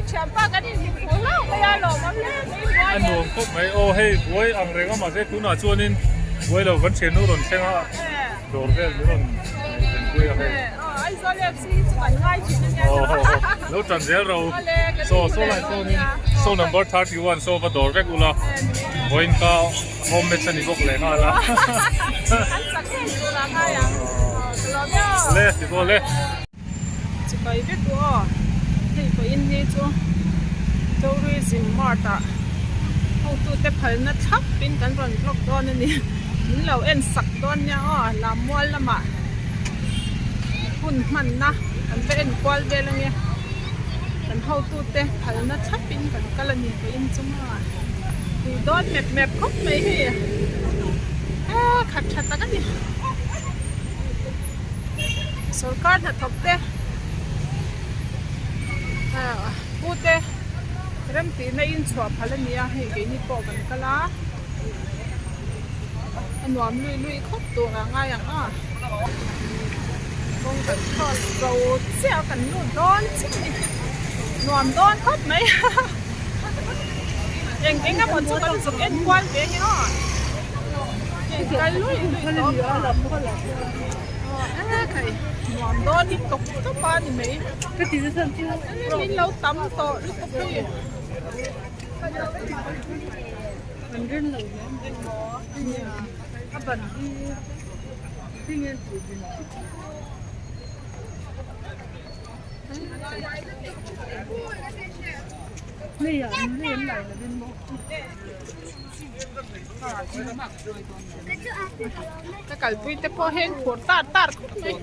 I thianpa kan inhmu fuh hlauh mai a lawmawm hle mai buai A nuam khawp mai aw hei buai ang reng a mahse tunah chuanin buai lo kan thiannu rawn thleng a dawr vel min rawn ngaihven pui a hei. Aizawl FC hi chu kan ngai thin a nia lo tan zel ro saw saw lai sawnin saw number 31 saw va dawr vek ula vawiin ka home match a ni bawk leh nghal a. An chak em tur a ngai ang ka lawm e aw. Le ti pawh le. Chipai vek u aw hei vawiin ni chu tourism mart ah hotute phalna thlap in kan rawn vlog dawn a ni min lo en sak dawn nia aw lammual lamah hun hmanna kan va en kual vel ange kan hotute phalna thlap in kan kal a ni vawiin chu maw tui dawn mep mep khawp mai hei eee khat tha tak a ni. Sorkar hnathawk te ah pute remtihna in chhuah phal a ni a hei keini pawh kan kal a a nuam lui lui khawp tur a ngai ang a kawng kan cross zo chiah a kan lut dawn chiah a ni nuam dawn khawp mai eng eng emaw chu kan zuk en kual ve ang e aw hei kal lui lui tawp a. Nuam dawn hi tawp tawp a ni mai min lo tam tawh lutuk hi Ka kalpui te pawh hian phur tar tar khawp mai.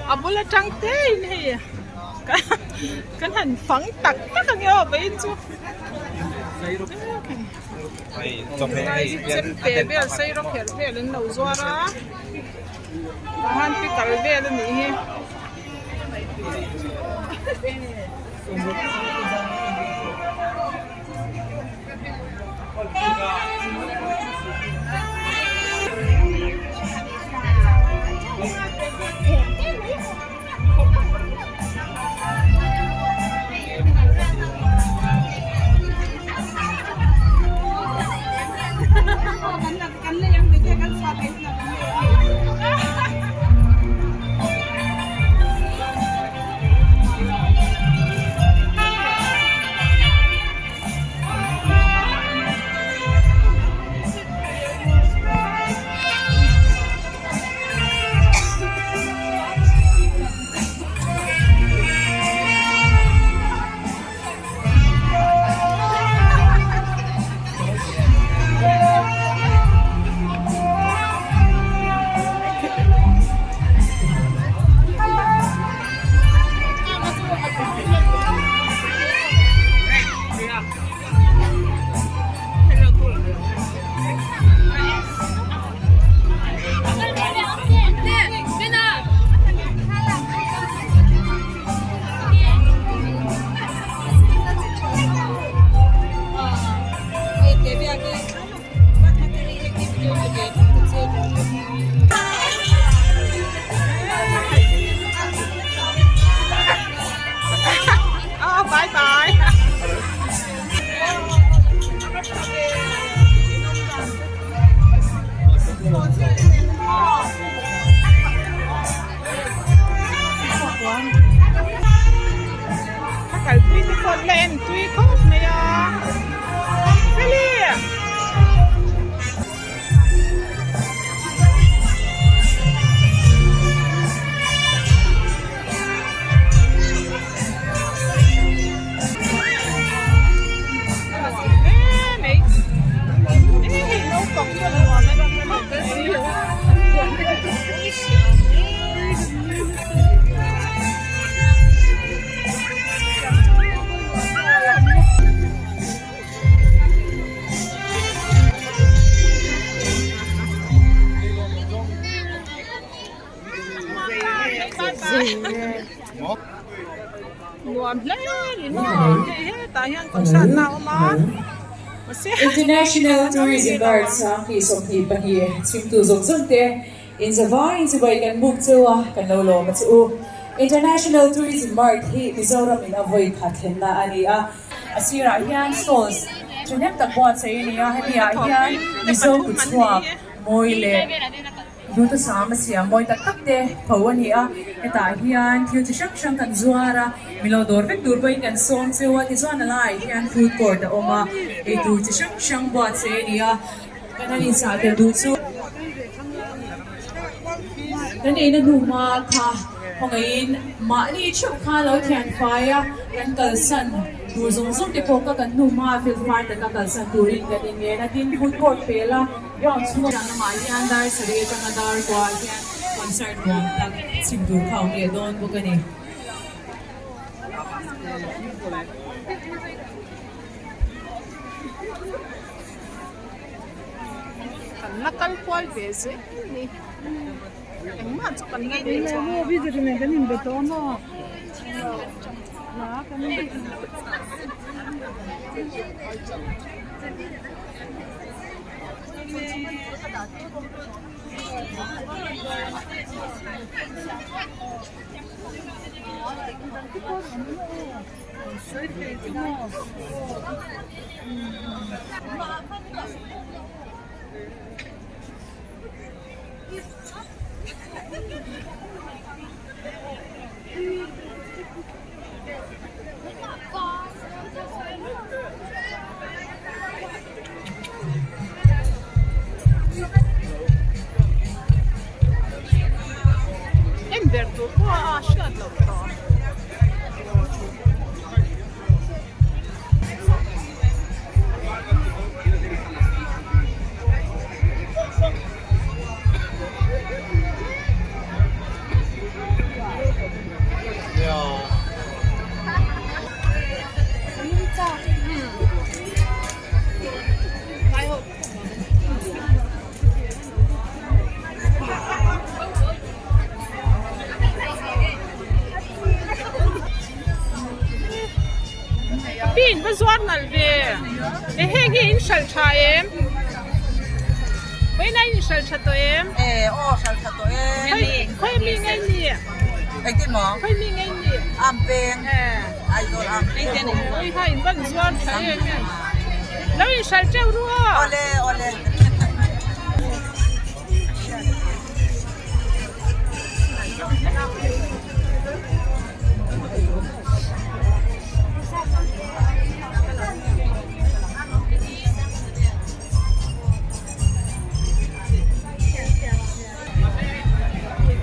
A bul atang te in hei kan han fang tak tak ang e aw vawiin chu chemte vel sairawk kher vel an lo zuar a tah hian pickle vel a nih hi. Bye bye. Ka kalpui te pawh la en tui khawp mai a Feli. Nuam hle ni maw hei hetah hian concert na a awm a mahse International Tourism Mart 2022 chhimtu zawng zawng te inzavaiin chibai kan buk cheu a, kan lo lawm a che u. International Tourism Mart hi Mizoram in a vawi khat thlenna a ni a. A sirah hian stalls thahnem tak buatsaih a ni a, hemi ah hian Mizo kutchhuak mawi leh Duhthusam a siam mawi tak tak te tho a ni a, hetah hian thil chi hrang hrang kan zuar a, mi lo dawr vek tur pawhin kan sawm cheu a, tichuan a laiah hian food court a awm a, eitur chi hrang hrang buatsaih a ni a, kan han inchah tel duh chu. Kan eina hnu hma kha khawngaihin mahni theuh kha lo thian fai a, kan kalsan tur zawng zawng te pawh kha kan hnu hma felfai taka kalsan turin kan inngen a, tin food court pel a. Ground chhung atang lamah hian dar sarih atanga dar kuah hian concert nuam tak chhim tur kha a awm leh dawn bawk a ni. Kan la kal kual ve zel a ni. Engmah chu kan la nei chuang lo. En ber tur pawh a hriat loh tawh. Pin va zuar nalh ve e heng hi in hralh tha em vawiin a in hralh tha tawh em e aw hralh tha tawh em khawi mi ngei ni engtin maw khawi mi ngei ni am peng Aizawl am peng ui ha in van zuar tha em em lo in hralh teuh ru aw awle awle.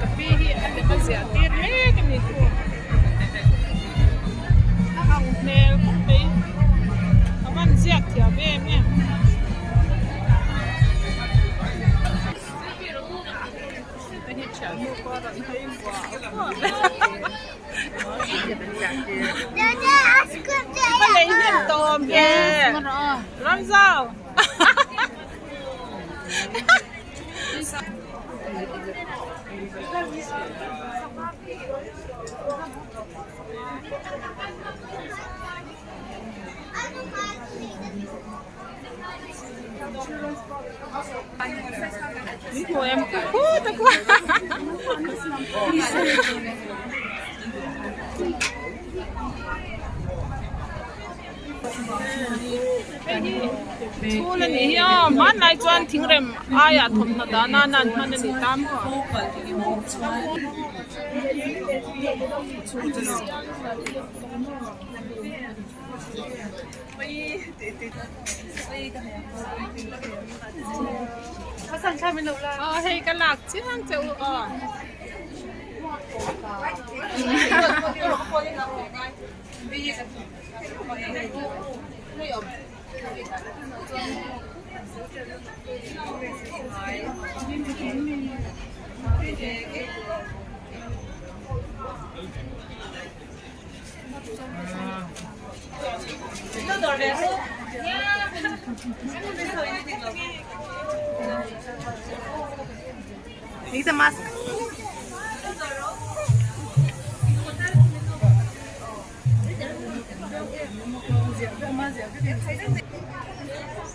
Ka pi hi a lem a ziah tir mek a ni a ang hmel khawp mai a van ziak thiam em em. Ka lei hnem tawh awm ve Ramzau. Chhul a nih hi aw hmanlai chuan thingrem aiah thawmhnaw dah nana an hman a ni ta maw. Aw hei ka lak chiang che u aw.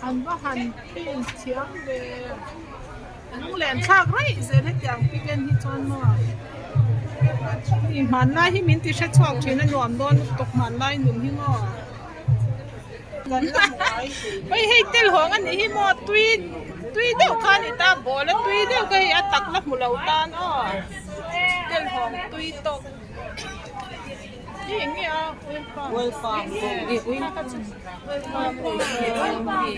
An va han paint thiam ve a lunglen thlak raih zel hetiang piken hi chuan maw hmanlai hi min ti hre chhuak thin a nuam dawn lutuk hmanlai nun hi maw. Hei hei tel hawng a nih hi maw tui tui deuh kha a ni ta ball a tui deuh kha hei a tak la hmu lo tan aw tel hawng tui tawk hei eng nge a oil palm oil palm oil palm.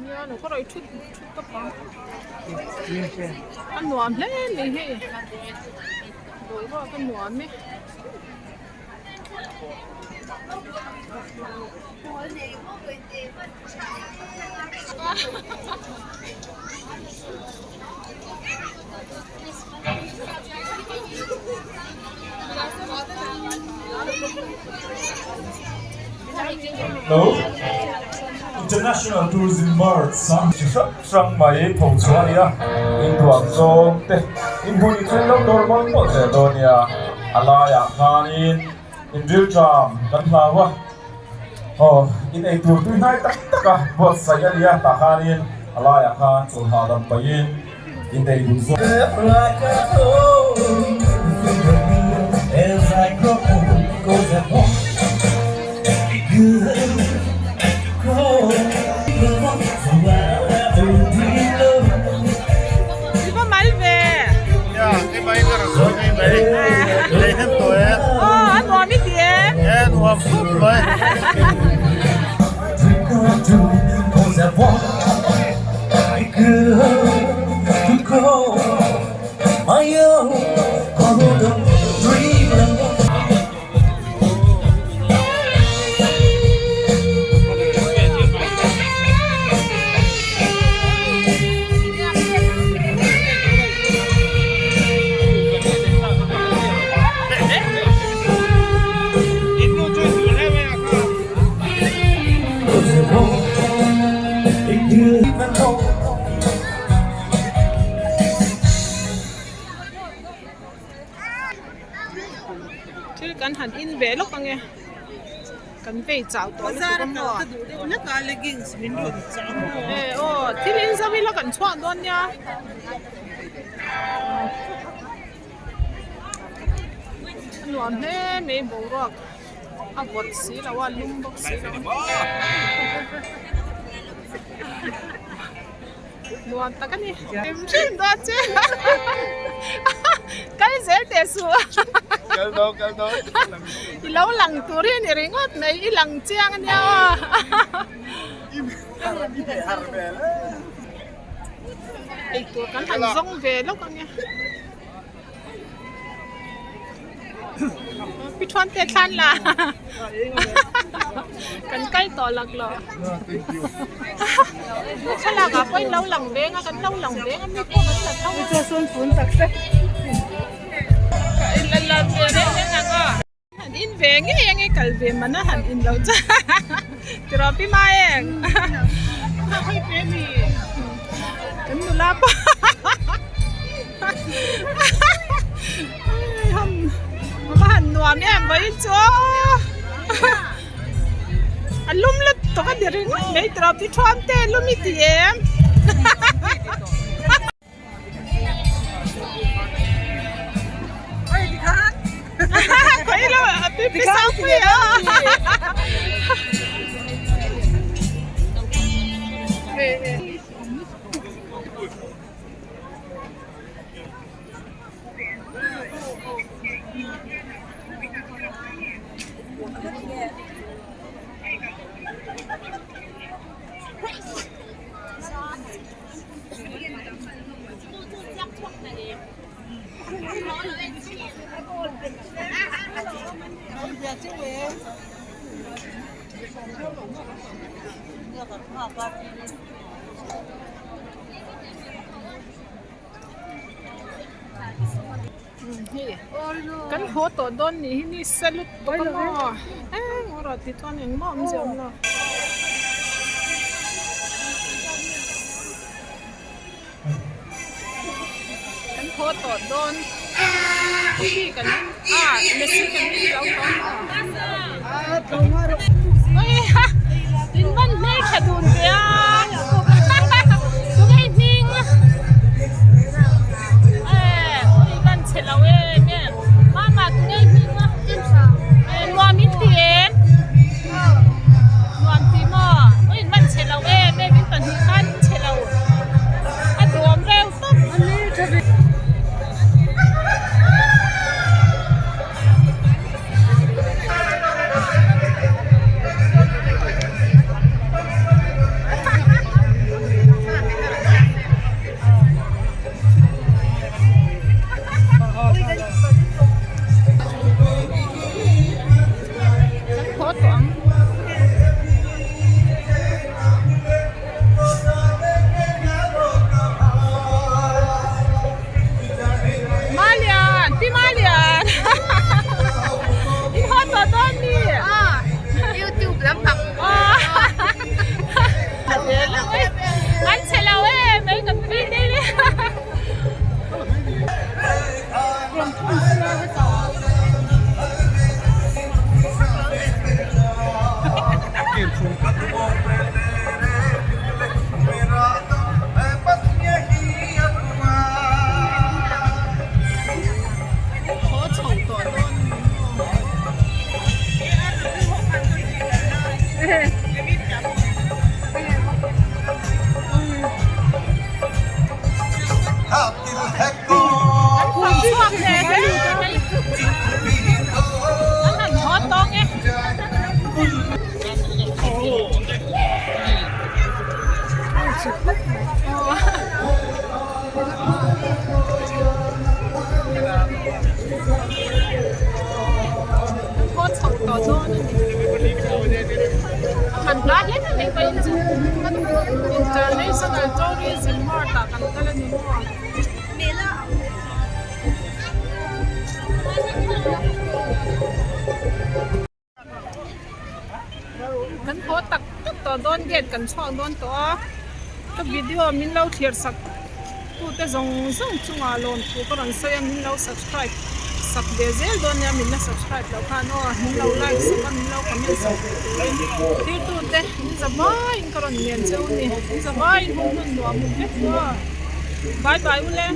Nia lo ka rawi thut thut tawp ang a nuam hle mai hei boruak a nuam e. Hello International Tourism Mart sang chi hrang hrang mai tho chhuah a ni a intuam zawng te inhmun inchhung lo dawr mawlh mawlh zel dawn a nia a laiah khanin inrilṭam kan hlau a aw in eitur tui hnai tak tak a buatsaih a ni a tah khanin a laiah khan chawlh hahdam pahin in ei duh zawk. I va mal ve. Aw a nuam i ti em? Thil kan han in ve lawk ange kan vei chau tawh lutuk a maw e aw thil in zo ila kan chhuak dawn nia. A nuam hle mai boruak a vawt si lo a lum bawk si lo a nuam tak a ni hrim hrim dawn che kal zel teh suh kal dawn kal dawn i lo lang tur hi a ni ringawt mai i lang chiang a nia aw eitur kan han zawng ve lawk ang e Pi Thuan te thlan la kan kal tawh lak lo thlalak ah pawh in lo lang veng a kan lo lang veng a mi pawh kan la tho a. Han in ve ngei ang e kal ve man a han in lo chu tiraw pi mai eng kan nula pawh va han nuam em vawiin chu a lum lutuk a ni ringawt mai tiraw pi thuam te lum i ti em. Hei kan haw tawh dawn nih hi ni sa lutuk a maw eng erawh ti chuan engmah awmzia awm lo. Kan haw tawh dawn coffee kan in a lassi kan in lo tawh a in ban hmeltha dun ve a tunge i hming i ban chhe lo em em mama tunge i hming nuam in ti em nuam ti maw in ban chhe lo em em in pahnih khan in chhe lo. A duam reuh tawp. Kan haw tawh ang. Malian, Pi Malian In haw tawh dawn mi? YouTube lampang An chhe lo em ei kan pi te hi. Haw chho tawh dawn a ni maw? An fang chhuak hle hle mai. An han haw tawng e. An haw chho tawh dawn a ni. A han hla hle mai pawhin chu International Tourism Mart ah kan kal a ni maw? Kan haw tak tak tawh dawn gate kan chhuak dawn tawh a ka video min lo thlir sak tute zawng zawng chungah lawmthu ka rawn sawi a min lo subscribe sak ve zel dawn nia min la subscribe loh khan aw min lo like sak a min lo comment sak ve turin thirtute min za vaiin ka rawn ngen cheu a ni min za vaiin hun hun nuam vek aw bye bye ule.